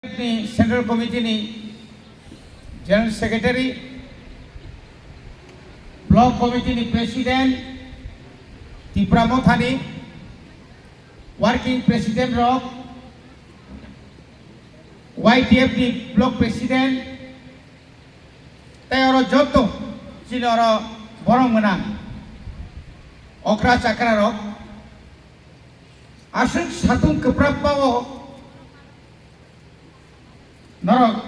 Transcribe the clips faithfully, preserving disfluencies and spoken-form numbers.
Ni Central Committee ni General Secretary, Block Committee ni President, Tipra Motha ni Working President rok, Y T F ni Block President, tei oro joto chini oro borok gwnang okra chakra rok, aswk satung kwprap bao norok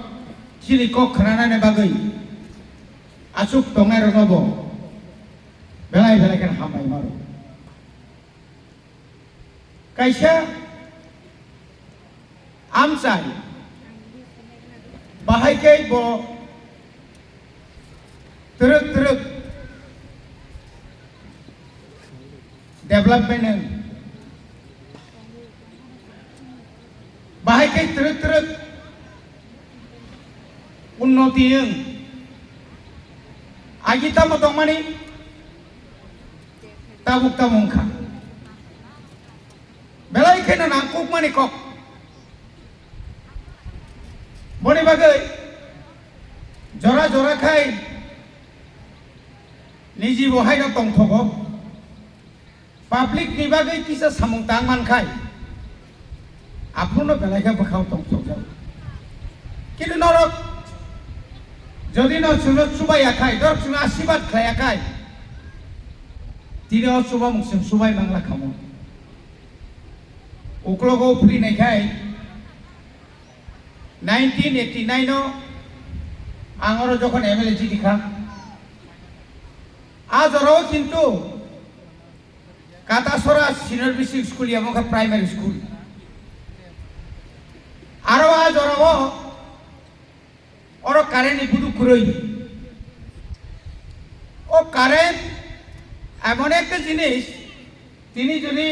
chini kok khnanani bagwi aswk tongnai rokno bo belai belai khe hambai maro. Kaisa amchai bahai khe bo twrwk twrwk development wng. Bahai khe twrwk twrwk unnoti wng. Agi tamo tongmani tabuk tamo wngkha. Belai kheno nangkukmani kok. Boni bagwi jora jora khai niji bo haino tongthogo. Public ni bagwi kisa samung tang man khai, aphuru no belai khe bwkhao tongthokjak. Kintu norok jodi no chwngno chubai ya khai, norok chwngno asibad khlai ya khai, tini o chubamung chwng chubai mangla kha mo. Uklogo phuri nai khai, nineteen eighty nine o ang oro jokhon M L A chini kha, a jorao kintu Katasora Senior Basic School, amo khe primary school. Aro a jorao oro current ni buduk kwrwi. O current emon ekta jinis, tini jodi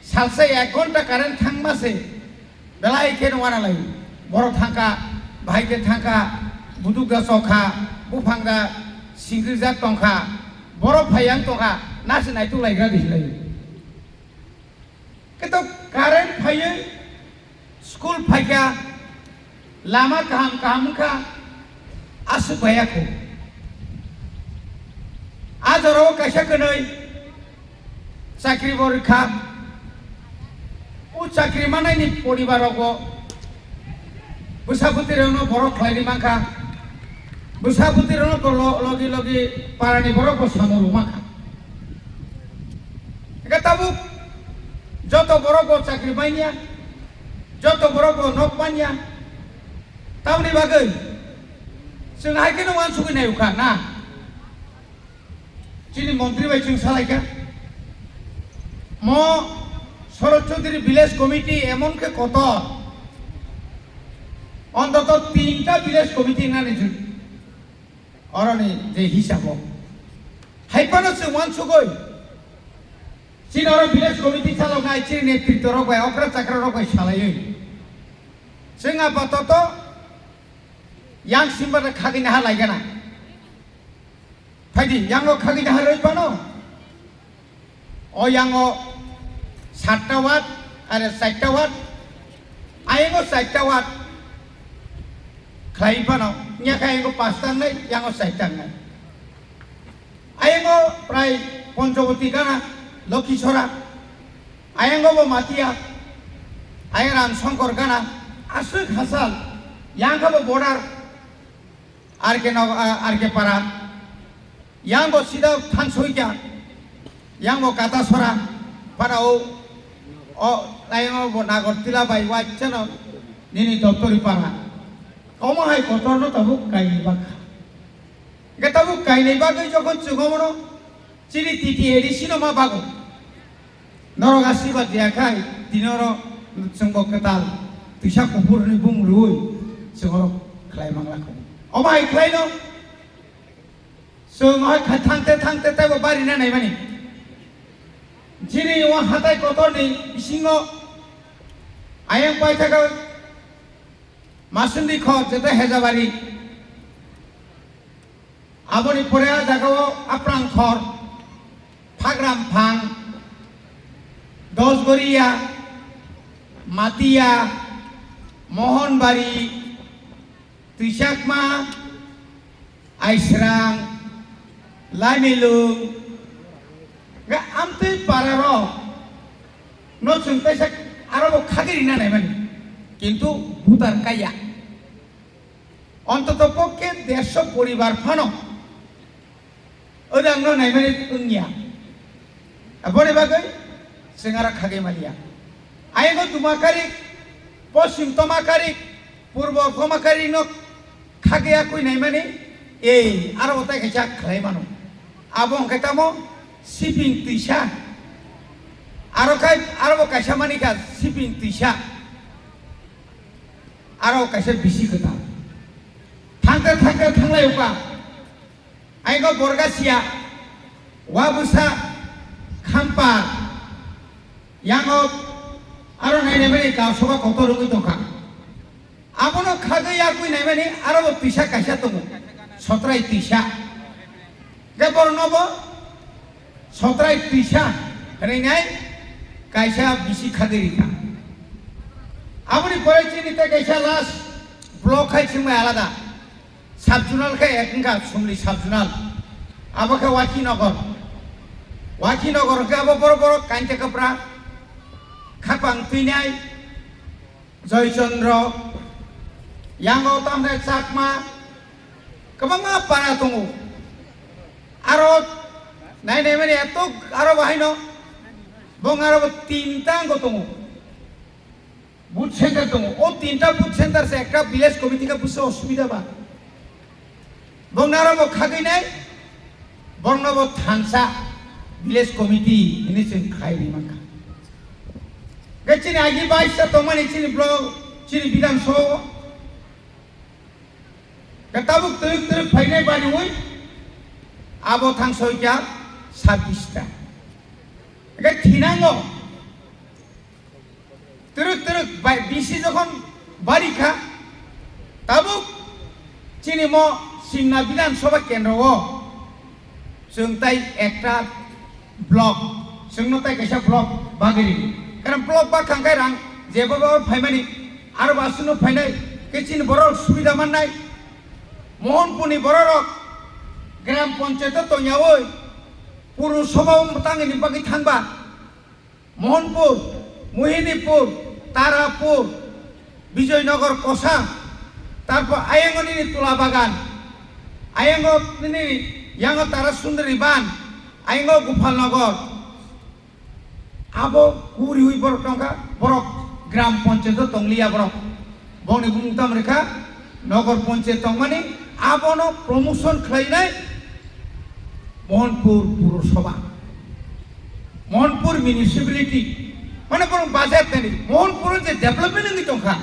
salsa ek ghonta current thangma se, belai khe no wana lai. Borok thangkha, bahai khe thangkha, buduk da chokha, buphang da singrijak tongkha, borok phai yang tongkha, nasi naituk laigra di hinlai. Khe to current phaiwi school phaikha, lama kaham kaham wngkha, aswk baiya kho. A jorao kaisa kwnwi chakri bo rwkha. O chakri manaini poribar rogo bwsa bwtwi rokno borok khlaini mankha. Bwsa bwtwi rokno bo lo-, logi logi parani borok bo samung rwmankha. Hingke tabuk joto borok bo chakri manya, joto borok bo nok manya. Tamoni bagwi chwng hai kheno uansugwi naikha na. Chini montri bai chwng salaikha, mo Sorochondri Village Committee emon khe kotor, ontoto tinta village committee nani jut oroni je hisabo. Hai phano chwng uansugwi chini oro village committee chaloknai chini netritwa rok bai okra chakra rok bai salaiwi chwng apatoto yang simba khagwi naha laigana. Phaidi, yango khagwi naharwi phano. O yango satta ward, are chatta ward. Ayango chatta ward khlai phano. Nyakha yango pasta wngnai, yango chatta wngnai. Ayango prai Ponchoboti gana, Lokhisora. Ayango bo Matia. Ayang Ram Shankar gana. Aswk hasal. Yangkha bo border. R K Nagar, ah, R K Para, yang bo sida thangsoi kya, yang bo Katasora, para o, o, ayang bo Nagartila bai wachano, nini doptori para. Omo hai kotor no tabuk kaini bakha. Ge tabuk kaini bagwi jokhon chungo mono, Chini T T A D C no ma bago. Norok asirwad ya khai, tini oro chwngbo kwtal twisa kuphur hwnwi bung rwui chwng oro khlai mangla kho. Omo hai khlai no chwng hai khai thangte thangte teibo bari na naimani. Chini o hatai kotor ni bisingo ayang paithakha Masundwi kho jeta Hejabari. Aboni pore a jagao Aprang khor, Phagram phang, Dosgoria, Matia, Mohonbari, Twisakma, Aisrang, Laimilung, ga amtwi pararo no chwng kaisa aro bo khagwi rina naimani, kintu butar kaiya. Ontoto pokke dersho poribar phano Odang no naimani wngya. Aboni bagwi chwng aro khagwi maliya. Ayego Dumakari, Poschim Tomakari, Purbo Tomakari no khagwi yakwi naimani, ei, aro bo tai kaisa khlai mano. Abo hwnkhe tamo siping twisa. Aro khai, aro bo kaisa mani kha siping twisa. Aro kaisa bisi kwtal. Thangkhe thangkhe thanglai uka. Aingo Borgasia, Wabusa, Khampar, yango aro nainai mani Gasoba kotor wngwi tongkha. Abono khagwi yakwi naimani aro bo twisa kaisa tongo, Sotrai twisa. Khe borokno bo Sotrai twisa hwnwi nai kaisa bisi khagwi rikha. Aboni pore chini tei kaisa last block hai chwngmai alada. Sub-zonal khe ek wngkha Sumli sub-zonal. Abo khe Wakhinagar. Wakhinagar hwnkhe abo borok borok Kainta Kapra, Khapang Twinai, Joychandra, yango tamne Chakma, kwbangma para tongo. Aro nai nai mani eto aro bahaino bong aro bo tinta ango tongo. Booth center tongo. O tinta booth center se ekta village committee ka busa osubida ba. Bong naro bo khagwi nai, bong no bo thansa village committee hini chwng khai ri mankha. Ga chini agi baisa tongmani chini block, chini bidhan sabha o. Ga tabuk twrwk twrwk phainai bariwi abo thang soikya sabbish ta. Ga thinango. Twrwk twrwk bai bisi jokhon bari kha, tabuk chini mo Simna Bidhan Sabha Kendro o chwng tai ekta block, chwngno tai kaisa block bagwi ri. Karon block bak khang khai rang jebo ba phaimani aro ba aswkno phainai khe chini borok subida mannai. Mohanpurni bororok Gram Panchayat o tongyawi Purusabha o mwtangni bagwi thangba. Mohanpur, Mohinipur, Tarapur, Bijoynagar Kosa, tarpor ayango nini Tula Bagan, ayango nini yango Tara Sundari Ban, ayango Gopalnagar. Abo kuriwi borok tongkha, borok Gram Panchayat o tongliya borok. Bongni bumung tamo rikha, Nagar Panchayat tongmani, abono promotion khlainai Mohanpur Purusabha, Mohanpur Municipality, mane borok budget nani, Mohanpur je development wngwi tongkha.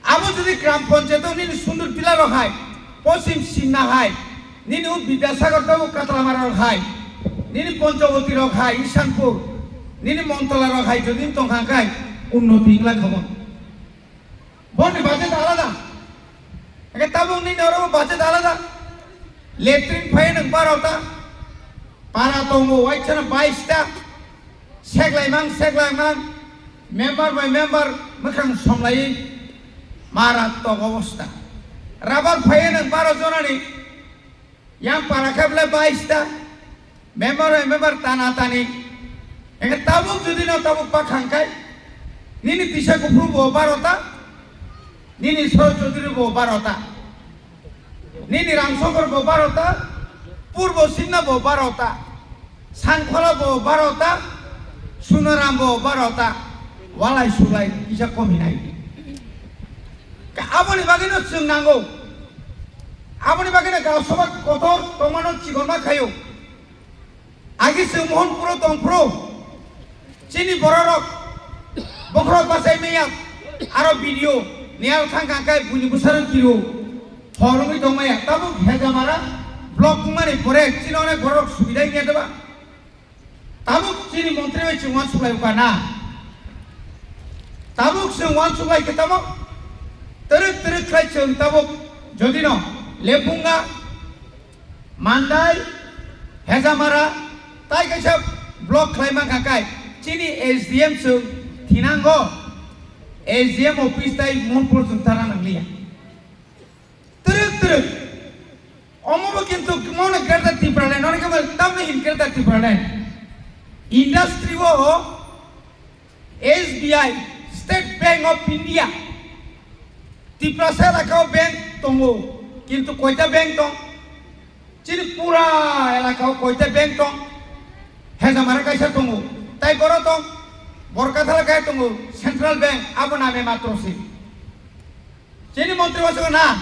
Abo jodi Gram Panchayat o nini Sundur Pila rok hai, Poschim Simna hai, nini u Bidyasagar tei u Katlamara rok hai, nini Panchawati rok hai, Isanpur, nini Montala rok hai, jodi tongkha khai, unnoti wngla khamon. Boni budget alada. Eke tabuk nini oro budget alada. Latrine phai nang barota. Para tongo waisana bais ta. Seklaimang, seklaimang. Member by member mwkhang somlai. Mara tok obosta. Rabar phai nang baro jonani. Yang para khe bwle bais ta, member bai member tana tani. Eke tabuk jodi no tabuk pakhang kai, nini tisa kuphru bo barota, nini sor chudri bo barota, nini ramsokor bo barota, purbo sinna bo barota, sangkhola bo barota, sunaram bo barota, walai sulai kisa komi nai. Ka aboni bagwi no chwng nango. Aboni bagwi no Gasoba kotor tongmano chikonma khaio. Agi chwng Mohanpuro tongphuru chini bororok bokhorok bachai maya aro B D O niyal thang kang kai buini bwsarok kiro hor wngwi tongmaya. Tabuk Hejamara block wngmani pore chini onek bororok subidai wngya deba. Tabuk chini montri bai chwng uansuk lai uka na? Tabuk chwng uansuk lai khe tamo? Twrwk twrwk khlai chwng tabuk jodi no Lephunga, Mandai, Hejamara, tai kaisa block khlai mankha kai chini S D M chwng thinango. A G M office tai Mohanpur chwng tara nangliya. Twrwk twrwk. Omo bo kintu mono Greater Tipraland, nono khe tamni hin Greater Tipraland. Industry o S B I, State Bank of India. Tiprasa elaka o bank tongo, kintu koita bank tong? Chini pura elaka o koita bank tong? Hejamara kaisa tongo, tai boro tong, Borkathala kai tongo, Central Bank, abo name matro se. Chini montri wachago na,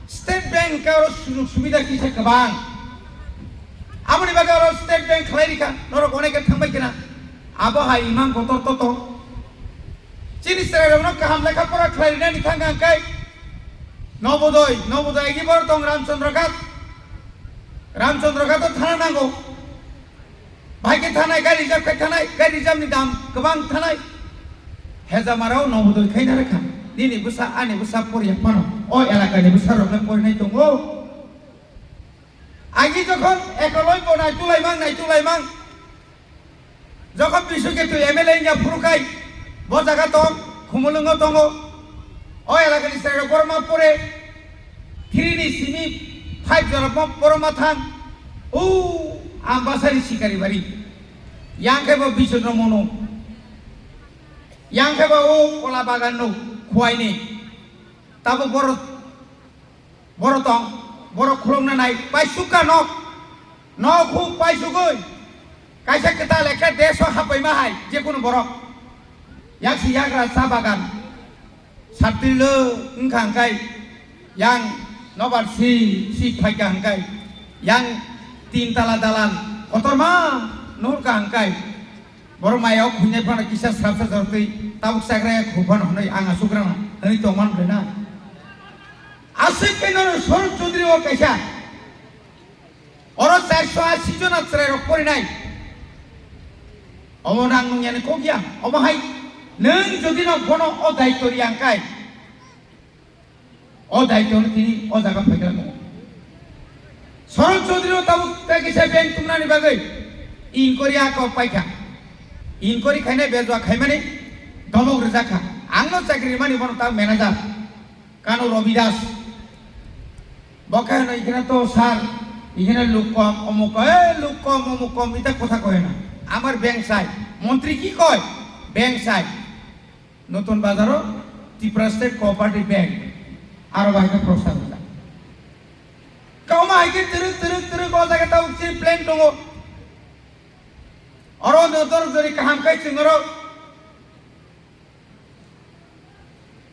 State Bank hwnkhe oro sujug subida kisa kwbang. Aboni bagwi oro State Bank khlai rikha, norok onek khe thangbai khna. Abo hai imang kotor toto. Chini chwrairokno kaham lekha pora khlai rinani thangkha hwnkhe Nobodoi, Nobodoi agi bor tong Ramchandra Ghat. Ramchandra Ghat o thana nango. Bai khe thanai, gari reserve khe thanai, gari reserve ni dam kwbang thanai. Hejamarao Nobodoi khaina rwkha. Nini bwsa, ani bwsa poriya phano. O elakani bwsarokno porinai tongo. Agi jokhon ekoloi bo naitulaimang, naitulaimang. Jokhon Bisu Ketu M L A wngya phuru khai, bo jaga tong, Khumulwngo tongo. O elakani chwrairok borok ma pore, three ni simi five jora bo-, borok ma thang. O Ambasari Sikaribari. Yang khe bo Bichondra Mono. Yang khe bo o Kola Bagan no Khuaini. Tabo borok, borok tong, borok khulokna nai, paisukha nok. Nok huk paisugwi. Kaisa kwtal ekhe desh o hapaima hai, jekunu borok. Yaksi yagra cha bagan. Satrilo wngkha hwnkhe yang nobar si, si phaikha hwnkhe yang tin tala dalan kotorma nuhurkha hwnkhe borok maya o khuinai phano kisa srapsa jortwi tabuk chakraya khu phano hwnwi ang aswk rwna hwnwi tongmani bai na. Aswk khe nono Sorob Chaudhary o kaisa Oro charsho ashi jona chwrairok porinai. Omo nang nung yani kok ya. Omo hai nwng jodi no bono o daityo riya hwnkhe, o daityo no tini o jaga phaikha tongo. Sorob Chaudhary no tabuk tei kisa bank tumnani bagwi inquiry ako paikha. Inquiry khainai bejua khaimani domok rwjakha. Ang no chakri rimani bono tabuk manager. Kano Robi Das. Bo khe hino, "Ikheno to sir, ikheno luk kom, omuk kom, eh, luk kom, omuk kom," ita kotha koi na. Amar bank sai. Montri ki koi? Bank sai. Notun Bazaro Tripura State Cooperative Bank. Aro bai khe prostab rijak. Kauma hai khe twrwk, twrwk, twrwk o jaga tabuk chini plan tongo. Oro no dor jori kaham khai chwng oro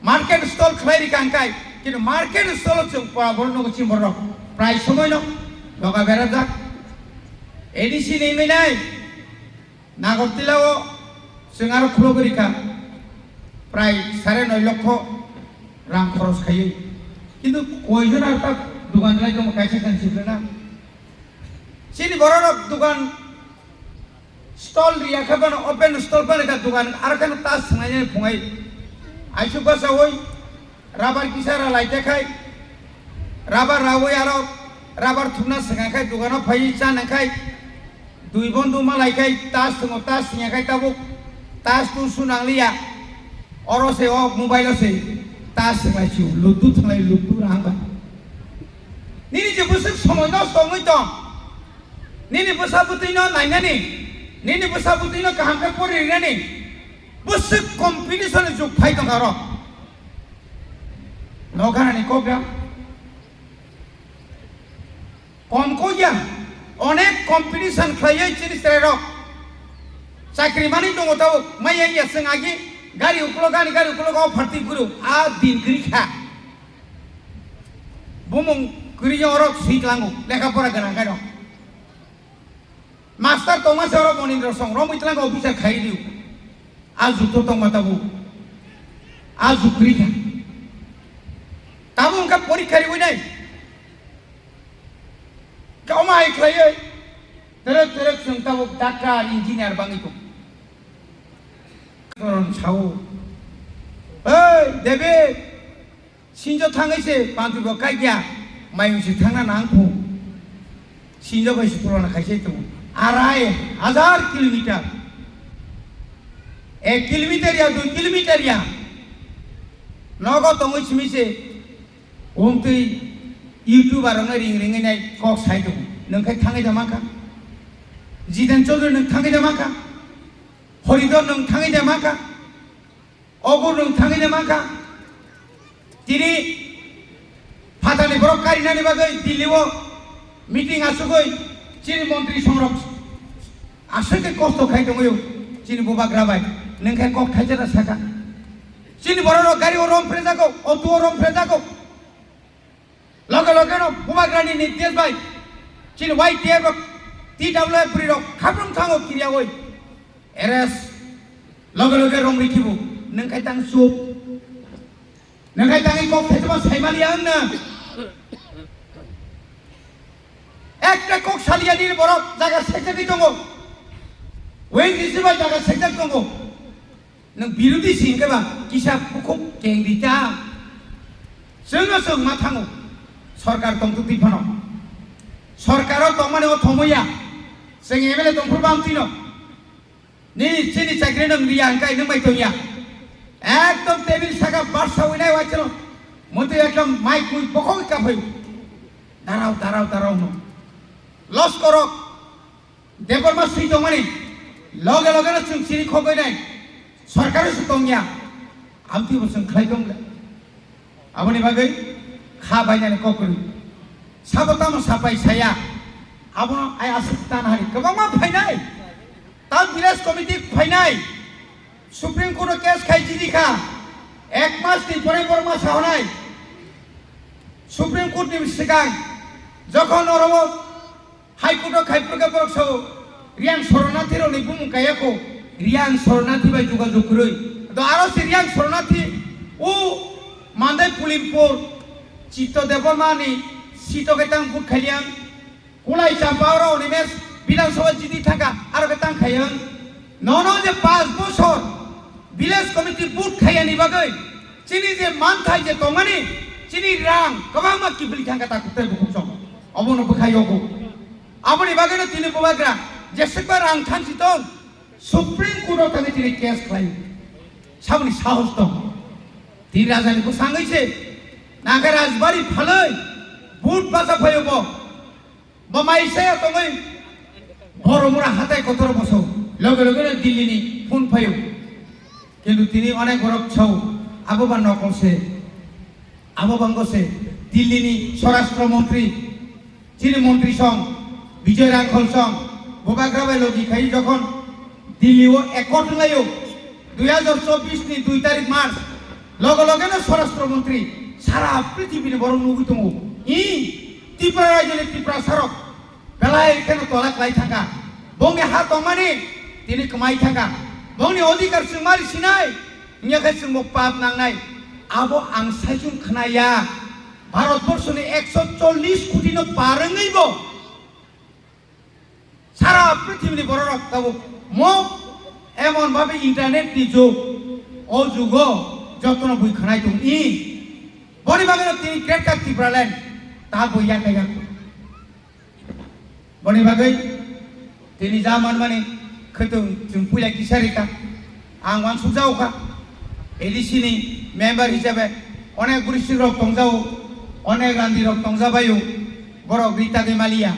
market stall khlai rikha hwnkhe, kintu market stall o chwng pora borok nugo chini borok prai somoi no doga berajak. A D C ni minai Nagartila o chwng aro khulogwi rikha prai sare noi lokho rang khoros khaiwi. Kintu koijon aro ta dugan lai tongma kaisa kaisa sibla na. Chini borok rok dugan Stall riya khe bono open stall phano kha dugan, aro kheno tas swngnai phungai. Aisuk basaui rubber kisa ra lai te khai, rubber raui aro rubber thumna swnga khai dugano phai cha nang khai, dui bondu ma lai khai tas swngo, tas swnga khai tabuk tas tu su nang liya. Oro se o mobile o se tas swnglai su, lutu thanglai lutu rang ba. Nini je bwswk somoi nosto wngwi tong. Nini bwsa bwtwino nainani, nini bwsa bwtwino kaham khe pori rinani, bwswk competition ni jug phai tongkha oro. Nokhanani kok ya? Kom kok ya? Onek competition khlaiwi chini chwrairok chakri manwi tongo tabuk, maya ya chwng agi gari ukulok ani gari ukulok o pharti guru a din kwrwi kha. Bumung kwrwi ya oro swi tlango, lekha pora gwnang khe no. Master tongma se oro Monindra song romwi tlang officer khai diu. A jukto tongma tabuk. A jukri kha. Tabuk wngkha porikha riwi nai. Kauma hai khlaiwi. Terek terek chwng tabuk doctor, engineer bangwi tong. Koron sao. Hey, David! Sinjo thangwi se pantwi bo kaikya, mayung se thangna nang phu. Sinjo bai se tulona khaisai tongo. Arai hajar kilometer. Ek kilometer ya, dui kilometer ya. Nogo tongwi simi se, wngtwi YouTuber rokno ring ringwi nai kok sai tongo. Nwng khai thangwi da mankha? Jiten Chaudhary nwng thangwi da mankha? Horidor nwng thangwi da mankha? Ogur nwng thangwi da mankha? Tini phatani borok karinani bagwi Delhi o meeting asugwi chini montri songrok aswk khe kosto khai tongwi chini bubagra bai. Nwng khe kok thaisa da saka. Chini borok rok gari o rom phrejago, auto o rom phrejago. Loge loge no bubagrani nirdesh bai chini Y T F rok, T W F bwrwi rok khaprum thango kiriyawi. Arrest loge loge rom rikhibu. Nwng khai tang chup. Nwng khai tangwi kok thaisa ma saimaliya wngna. Ekta kok saliya nini borok jaga sekjagwi tongo. Weng risi bai jaga sekjak tongo. Nwng birodhi si hwnkhe ba kisa bukhuk keng di ta. Chwngno chwng ma thango. Sorkar tongtwtwi phano. Sorkaro tongmani o thomoya. Chwng M L A tongphuru bam twino. Ni chini chakri nwng riya hwnkhe nwng bai tongya. Ekdom table saka barsa winai wachano. Motwi ekdom mic mui bokhok kaphaio. Darao, darao, darao no. Loskorok. Debbarma swi tongmani loge loge no chwng chini khogwi nai. Sorkar se tongya. Amtwi bo chwng khlai tong le. Aboni bagwi kha bainani kok kwrwi. Sabo tamo sapai saya. Abono ai aswk tan hari kwbangma phainai. Tam village committee phainai. Supreme Court o case khai jidi kha. Ek mas ni pore pore ma sahonai. Supreme Court ni swkang jokhon oro High Court o khai phuru khe borok sao, Riyang Soronathi rokni bumung kaya kho, Riyang Soronathi bai jogajog kwrwi. To aro se Riyang Soronathi o Mandai Pulimpur Chitto Debbarma ni seat o khe tang vote khailiyang. Kulai Champa oro Animesh Bidhan Sabha jiti thangkha, aro khe tang khaiyang. Nono je panch bosor Village committee vote khaiyani bagwi chini je manthai je tongmani, chini rang kwbangma kiphilwi thangkha takhuk tei bukhuk chong. Obono bwkhai yogo. Aboni bagwino tini bubagra jeswkba rang thansi tong, Supreme Court o thangwi tini case khlai. Saboni sahos tong. Tini rajani bwsangwi se nakhe rajbari phalwi vote bacha phaio bo. Bo mai saya tongwi borok mura hatai kotor boso loge loge no Delhi ni phone phaio. Kintu tini onek borok sao abo ba nokol se, abo bango se Delhi ni Swarashtra Montri, chini Montri song Bijoy Rangkhol song bubagra bai logi khai jokhon Delhi o accord wnglaio dui hajar chobbish ni dui tarik March, loge loge no Swarashtra Montri sara prithibi ni borok nugwi tongo. I Tripura rajyo ni Tiprasa rok belai kheno tola kwlai thangkha. Bongni ha tongmani tini kwmai thangkha. Bongni odhikar chwng mari sinai, wngya khe chwngbo pap nangnai. Abo ang saichung khnaya. Bharat borso ni ekso chollish koti no par wngwi bo Sara prithibini bororok tabuk mok emon bhabe internet ni jug, o jugo jotono bui khanai tong i. Boni bagwino tini Greater Tipraland ta bui yakha yak. Boni bagwi tini ja manmani khwtwng chwng puila kisa rika. Ang uansukjago kha, A D C ni member hisabe onek bwrwichwk rok tongjago, onek randi rok tongjabaio, borok ri tagwi maliya.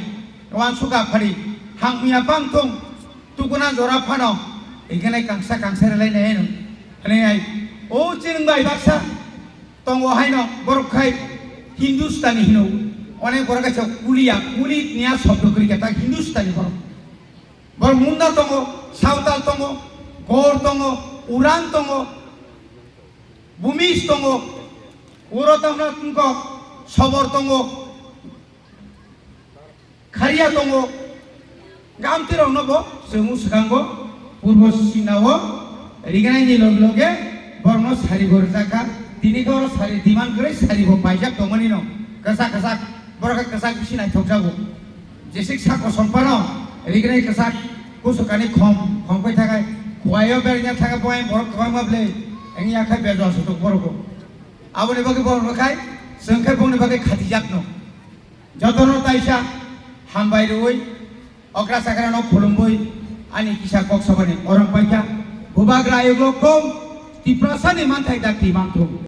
Uansukha phari, hangmuya bang thung, tukuna jora phano, hingkhe nai kangsa kangsa rwlai nai hino. Hwnwi hai, o chwng bai baksa tongo haino, borok khai Hindustani hino. Onek borok kaisa kuliya, kuli niya shobdo kwrwi khe ta Hindustani borok. Borok Munda tongo, Sawtal tongo, Gor tongo, Uran tongo, Bumis tongo, uro tongna tongko, Sobor tongo, Kharia tongo. Gamtirokno bo chwng swkango purbo sinao rignai ni log loge borokno sari bo rwjak kha. Tini khe oro sari demand kwrwi sari bo paijak tongmani no kwchak kwchak borok khe kwchak bisi naithok jago. Jesik sako sompano rignai kwchak kusukani khom khom kai thakai khuaio bernya thakai bo borok kwbangma ble wngya khai bejo asutok borok. Aboni bagwi borok no khai chwng khai bongni bagwi khatijak no. Jotono taisa hambai rwui okra chakrano khulumui ani kisa kok sabani orong paikha. Bubagra ayuk lokom Tiprasani manthai dakti mangthung.